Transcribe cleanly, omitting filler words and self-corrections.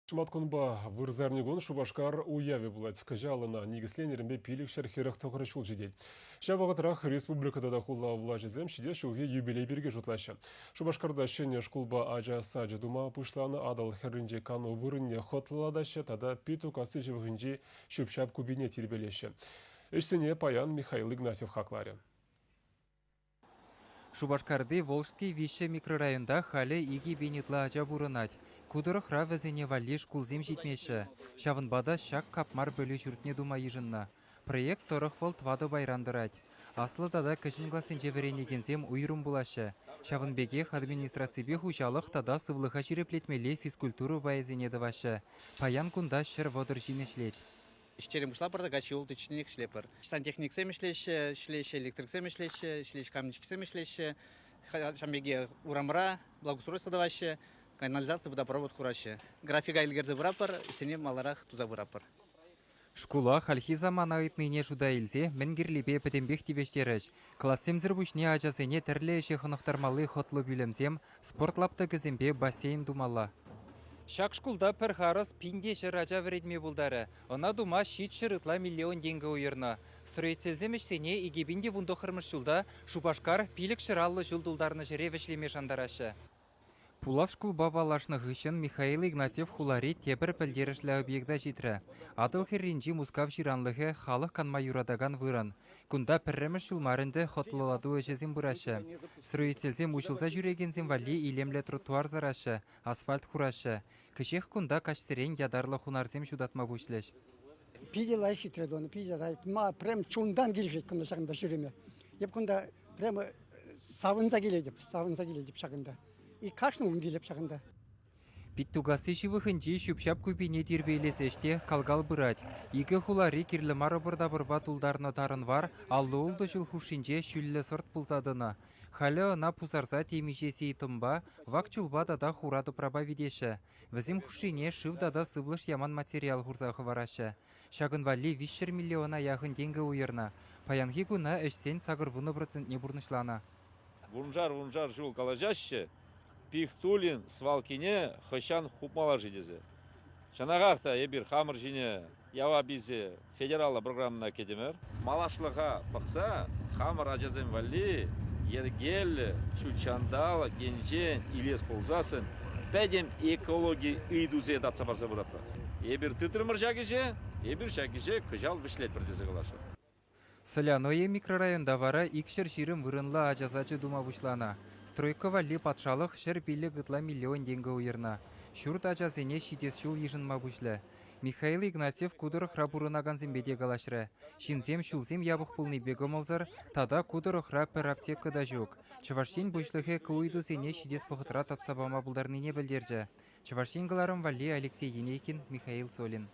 Шӑматкунпа вырсарникун Шупашкар уявӗ пулать. Кӑҫал ӑна никӗсленӗренпе 549 ҫул ҫитет. Ҫав вӑхӑтрах республика тата хула влаҫӗсем ҫитес ҫулхи юбилей пирки шутлаҫҫӗ. Шупашкарта ҫӗнӗ шкулпа ача сачӗ тума пуҫланӑ Атӑл хӗрринчи кану вырӑнне хӑтлӑлатаҫҫӗ тата Питукасси ҫывӑхӗнчи ҫӳп-ҫап купине тирпейлеҫҫӗ. Ӗҫсене паян Михаил Игнатьев хакларӗ. Шупашкарти Волжский виҫҫӗ микрорайонта халӗ 2000 ытла ача пурӑнать. Ку тӑрӑхра вӗсене валли шкулсем ҫитмеҫҫӗ. Ҫавӑнпа та ҫак капмар пӗлӳ ҫуртне тума йышӑннӑ. Проект тӑрӑх вӑл тӑватӑ пайран тӑрать. Аслӑ тата кӗҫӗн классенче вӗренекенсем уйрӑм пулаҫҫӗ. Ҫавӑн пекех администраципе хуҫалӑх тата сывлӑха ҫирӗплетмелли физкультура пайӗсене тӑваҫҫӗ. Паян кунта 130 ҫын ӗҫлет. Ӗҫтере пуҫлапӑр та каҫхи улттӑ чӗнех ӗҫлепӗр. Сантехниксем ӗҫлеҫҫӗ, ӗҫлеҫҫӗ, электриксем ӗҫлеҫҫӗ, ӗҫлеҫ каменщиксем ӗҫлеҫҫӗ. Ҫавӑн пекех урамра благоустройство тӑваҫҫӗ, канализаци, водопровод хураҫҫӗ. Графика илтерсе пыратпӑр, ӗҫсене маларах туса пыратпӑр. Шкула хальхи самана ыйтнине шута илсе мӗн кирлипе пӗтӗмпех тивӗҫтерӗҫ. Классемсӗр пуҫне ачасене тӗрлӗ ӗҫе хӑнӑхтармалли хӑтлӑ пӳлӗмсем, спорт лаптӑкӗсемпе бассейн тумалла. Ҫак шкулта пӗр харӑс пин те ҫӗр ача вӗренме пултарӗ. Ӑна тума 700 ытла миллион тенкӗ уйӑрнӑ. Строительсем ӗҫсене 2019 ҫулта Шупашкар 550 ҫул тултарнӑ ҫӗре вӗҫлеме шантараҫҫӗ. Пулас шкулпа паллашнӑ хыҫҫӑн Михаил Игнатьев хулари тепӗр пӗлтерӗшлӗ объекта ҫитрӗ. Атӑл хӗрринчи Мускав ҫыранлӑхӗ халӑх канма юратакан вырӑн. Кунта пӗрремӗш ҫул мар ӗнтӗ хӑтлӑлату ӗҫӗсем пыраҫҫӗ. Строительсем уҫӑлса ҫӳрекенсем валли илемлӗ тротуар сараҫҫӗ, асфальт хураҫҫӗ. Кӗҫех кунта каҫсерен ятарлӑ хунарсем ҫутатма пуҫлӗҫ. Питӗ лайӑх хитре тунӑ, питӗ лайӑх. Ма прям чунтан килӗшет кунта ҫакӑнта ҫӳреме. Эп кунта прямо савӑнса килетӗп, савӑнса килетӗп ҫакӑнта. И кашни кун килеп ҫакӑнта. Питтукасси ҫывӑхӗнчи ҫӳп-ҫап купине тирпейлес ӗҫ те кал-кал пырать. Икӗ хулари кирлӗ мар ӑпӑр-тапӑрпа тултарнӑ тарӑн вар 56 ҫул хушшинче ҫӳллӗ сӑрт пулса тӑнӑ. Халӗ ӑна пусарса темиҫе сий тӑмпа, вак чулпа тата хура тӑпрапа витеҫҫӗ. Вӗсем хушшине шыв тата сывлӑш яман материал хурса хӑвараҫҫӗ. Ҫакӑн валли 300 миллиона яхӑн тенкӗ уйӑрнӑ. Паянхи куна ӗҫсен 80 процентне пурнӑҫланӑ. Вуншар-вуншар ҫул калаҫаҫҫӗ, Пихтулин свалкине хӑҫан хупмалла-ши тесе. Чӑнахах та эпир хамӑр ҫине явап илсе федераллӑ программӑна кӗтӗмӗр. Малашлӑха пӑхса хамӑр ачасем валли йӗркеллӗ ҫутҫанталӑк енчен илес пулсассӑн пӗтӗм экологи ыйтусене татса парса пыратпӑр. Эпир тытрӑмӑр ҫак ӗҫе, эпир ҫак ӗҫе кӑҫал вӗҫлетпӗр тесе каласшӑн. Соляное микрорайонта вара 220 вырӑнлӑ ача сачӗ тума пуҫланӑ. Стройка валли патшалӑх 105 ытла миллион тенкӗ уйӑрнӑ. Ҫурт ачасене ҫитес ҫул йышӑнма пуҫлӗ. Михаил Игнатьев ку тӑрӑхра пурӑнакансемпе те калаҫрӗ. Ҫынсем ҫулсем япӑх пулнипе кӑмӑлсӑр тата ку тӑрӑхра пӗр аптека та ҫук. Чӑваш Ен Пуҫлӑхӗ ку ыйтусене ҫитес вӑхӑтра татса пама пултарнине пӗлтерчӗ. Чӑваш Ен кӑларӑм валли Алексей Енейкин, Михаил Солин.